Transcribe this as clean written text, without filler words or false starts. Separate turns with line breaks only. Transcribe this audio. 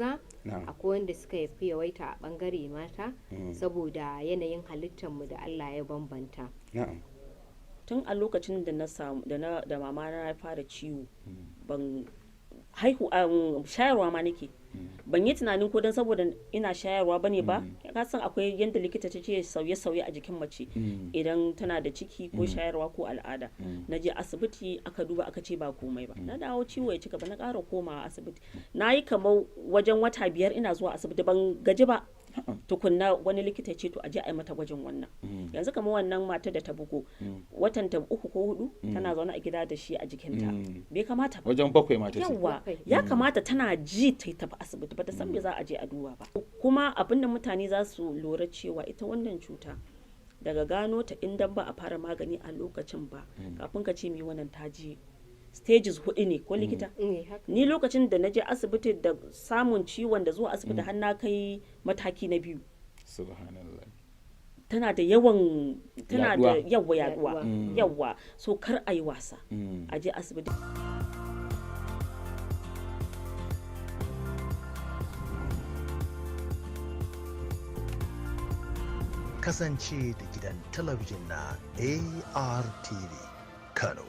Akwai wanda suka fi yawaita a ɓangare mata saboda yanayin halittarmu da Allah ya bambanta.
Tun a lokacin da na samu da na da mama na fara ciwo, ban haihu, shayarwa ma nake, ban yi tunanin ko don saboda ina shayarwa bane ba. Ka san akwai yadda likita ta ce sauye-sauye a jikin mace idan tana da ciki ko shayarwa ko al'ada. Na je asibiti, aka duba, aka ce ba komai ba. Na dawo, ciwo ya ci gaba, na ƙara komawa asibiti. Na yi kamar wajen wata 5 ina zuwa asibiti, ban gaji ba tukunna wani likita ya ce, "To, a je a yi mata gwajin wannan." Yanzu kamar wannan matar da ta bugo, watan ta 3 ko 4 tana zaune a gida da shi a jikinta, bai kamata ba.
Wajen 7 mata ce.
Yawa.
7.
Ya kamata tana ji ta tafi asibiti, ba ta san me za a je a duba ba. Kuma abin da mutane za su lura cewa ita wannan cuta, daga gano ta, in dan ba a fara magani a lokacin ba, kafin ka ce mi wannan ta je stages hudu ne ko, likita?
Eh, haka.
Ni lokacin da na je asibiti, da samun ciwon da zuwa asibiti, har na kai mataki na biyu.
Subhanallah.
Tana da yawan, tana da
Yaduwa.
yawa, yaduwa.
Yaduwa.
Yawa, so kar a yi wasa, a je asibiti.
Kasance da gidan talabijin na ARTV Kano.